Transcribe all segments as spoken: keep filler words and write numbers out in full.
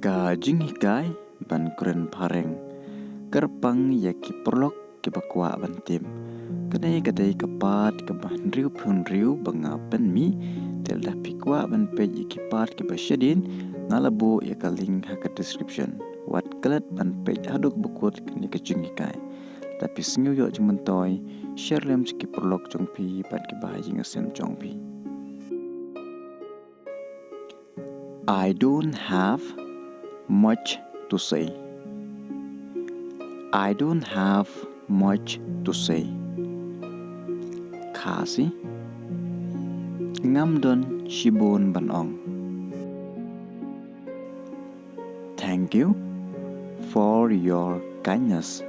Ka jinghikai ban kren phareng. Kyrpang ïa ki paralok kiba kwah ban tip. Kane ka dei ka part kaba hynriew phew hynriew ba nga pynmih. Te lada phi kwah ban peit ïa ki part kiba shadien, nga la buh ïa ka link ha ka description. Wat klet ban peit haduh ba kut kane ka jinghikai. Lada phi sngew ïoh jingmyntoi, share lem sha ki paralok jong phi bad kiba ïing ïasem jong phi. I don't have much to say. I don't have much to say. Khasi, ngam don shibun ban ong. Thank you for your kindness.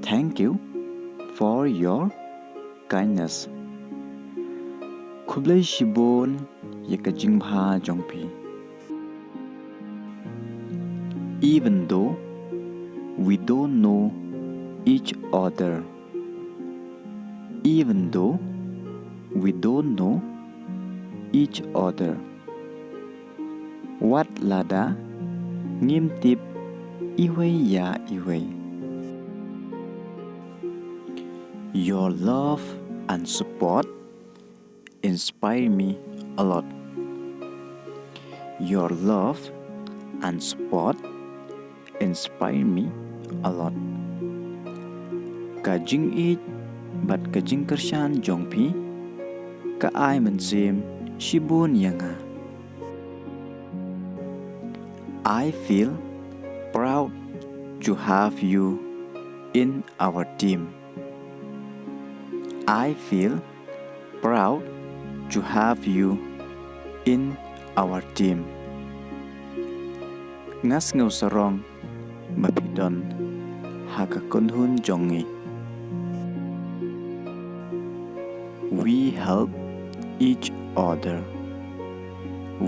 Thank you for your kindness. Khublei shibun ïa ka jingbha jong phi. Even though we don't know each other. Even though we don't know each other. Wat lada ngim tip iwei ïa iwei. Your love and support inspire me a lot. Your love and support inspire me a lot. Ka jingïeit bad ka jingkyrshan jong phi ka ai mynsiem shibun ïa nga. I feel proud to have you in our team. I feel proud to have you in our team. Nga sngew sarong ba phi don ha ka kynhun jong ngi. We help each other.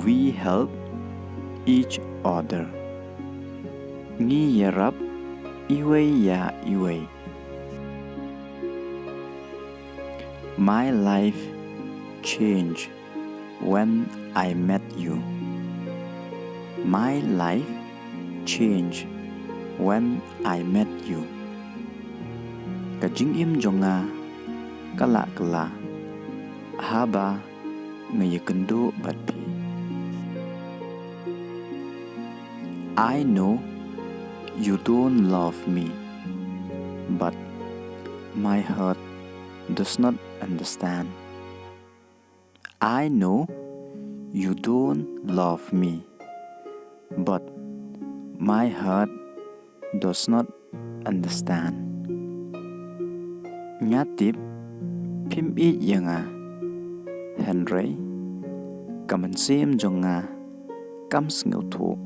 We help each other. Ngi ïarap iwei ïa iwei. My life changed when I met you. My life changed when I met you. Ka jingim jong nga ka la kylla haba nga ïakynduh bad phi. I know you don't love me, but my heart does not understand. I know you don't love me, but my heart does not understand. Nga tip phim ïeit ïa nga, hynrei ka mynsiem jong nga kam sngewthuh.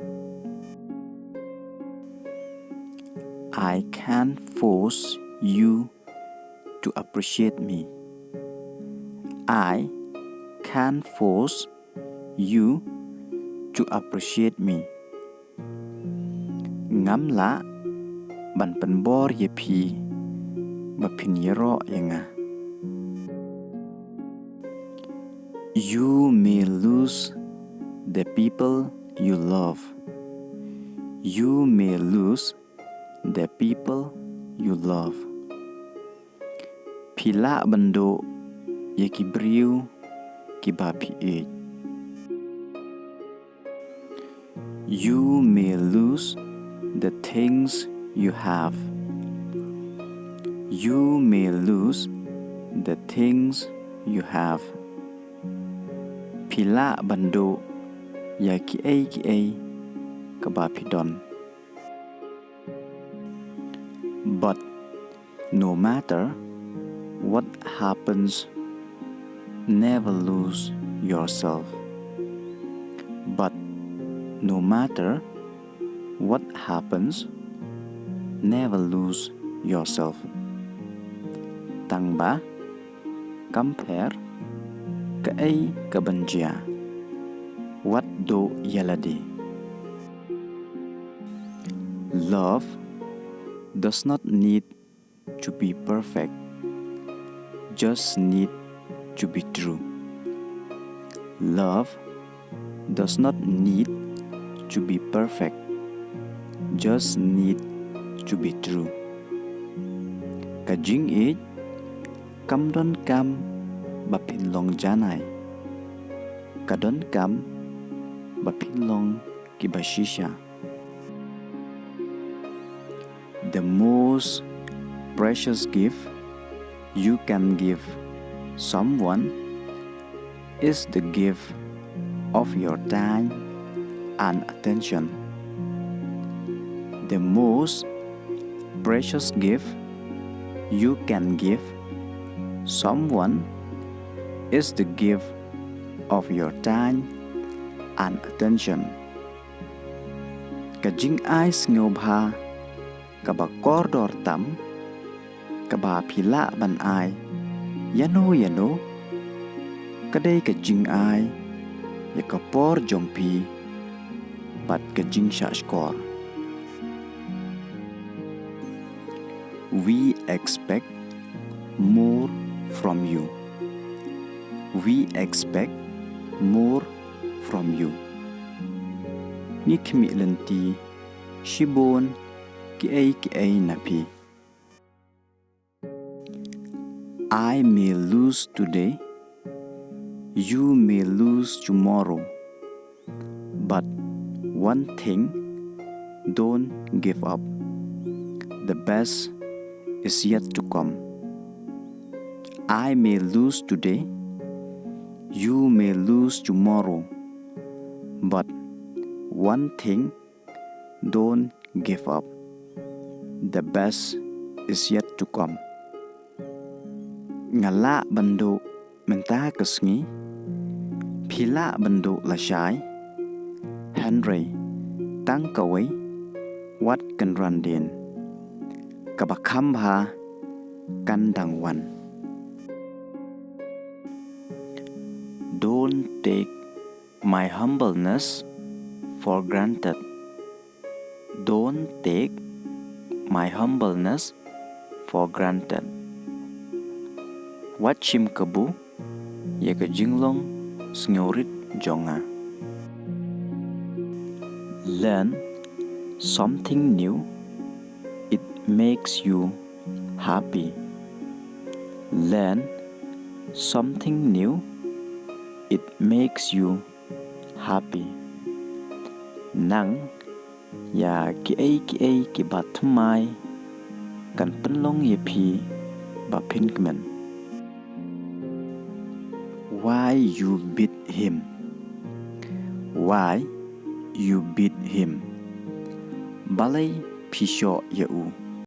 I can't force you to appreciate me. I can't force you to appreciate me. Ngam lah ban pynbor ïa phi ba phin ïaroh ïa nga. You may lose the people you love. You may lose the people you love. Phi lah ban duh ïa ki briew kiba phi ïeit. You may lose the things you have. You may lose the things you have. Phi lah ban duh ïa kiei kiei kaba phi don. But no matter what happens, never lose yourself. But no matter what happens, never lose yourself. Tang ba kam pher kaei kaban jia, wat duh ïa lade. Love does not need to be perfect, just need to be true. Love does not need to be perfect, just need to be true. Ka jingïeit kam donkam ba phin long janai. Ka donkam ba phin long kiba shisha. The most precious gift you can give someone is the gift of your time and attention. The most precious gift you can give someone is the gift of your time and attention. Ka jingai sngewbha kaba kordor tam, kaba phi lah ban ai ïano ïano, ka dei ka jingai ïa ka por jong phi bad ka jingshahshkor. We expect more from you. We expect more from you. Ngi khmih lynti shibun kiei kiei na phi. I may lose today, you may lose tomorrow, but one thing, don't give up. The best is yet to come. I may lose today, you may lose tomorrow, but one thing, don't give up. The best is yet to come. Nga lah ban duh mynta ka sngi, phi lah ban duh lashai, hynrei tang kawei wat kynran dien, kaba kham bha kan dang wan. Don't take my humbleness for granted. Don't take my humbleness for granted. Wat shim kabu ïa ka jinglong sngewrit jong nga. Learn something new, it makes you happy. Learn something new, it makes you happy. Nang ïa kiei kiei kiba thymmai kan pynlong ïa phi ba phin kmen. Why you beat him? Why you beat him? Balei phi shoh ïa u?